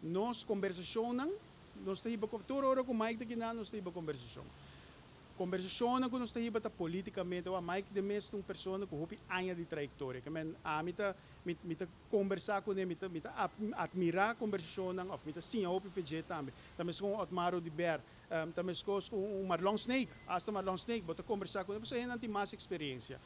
Nos kombersashonnan, nos ta hiba tur ora ku Mike ta akinan, nos ta hiba kombersashon. Kombersashonnan ku nos ta hiba ta politikamente, wak, Mike de Meza ta un persona ku hopi aña di trayektoria. Ke men ami ta mi ta kombersá kuné, mi ta atmirá kombersashonnan òf mi ta siña hopi for dje tambe. Ta meskos ku Otmar Oduber, ta meskos ku un Marlon Sneek, hasta Marlon Sneek, bo ta kombersá kuné, pasobra nan tin mas eksperensia.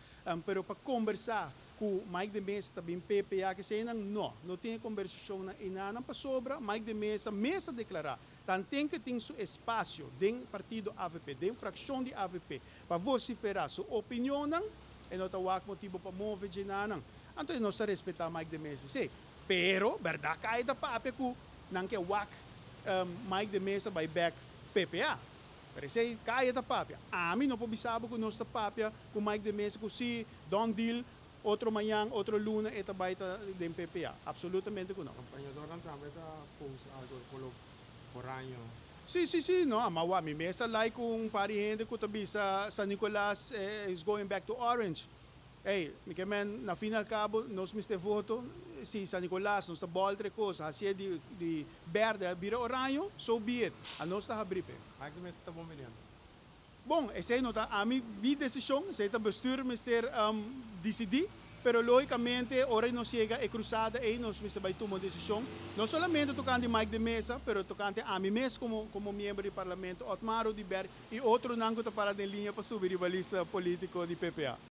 Pero pa kombersá ku Mike de Meza ta bin PPA, ku esei nan no, no tin kombersashonnan einan pasobra Mike de Meza mes a deklará. Tanten ku e tin su espasio den partido AVP, den frakshon di AVP, pa vosiferá su opinionnan, e no ta wak motibu pa move dje einan. Anto nos ta respetá Mike de Meza, sí. Pero, berdat, kaya ta papia ku nan ke wak Mike de Meza bai bèk PPA. Pero esei kaya ta papia. Ami no por bisa bo ku nos ta papia ku Mike de Meza ku si done deal, otro mañan, otro luna e ta bai ta den PPA. Absolutamente ku no. Kompañeronan tambe ta post algu koló oraño. Sí, no, ma wak, mi mes a like un par di hende ku ta bisa San Nicolas is going back to orange. Hey, mi ke men, na fin al kabo, nos mester voto, si San Nicolas, nos ta bòlter e kos, hasié di bèrdè, bira oraño, so be it. Anos ta habrí p'e. Mike de Meza ta bon biniendo? Bon, esei no ta ami mi desishon, esei ta bestuur mester disidí, pero lógikamente ora nos yega e krusada ei nos mester bai tuma un desishon, no solamente tokante Mike de Meza, pero tokante ami mes komo miembro di parlamento, Otmar Oduber i otronan ku ta para den liña pa subi riba lista polítiko di PPA.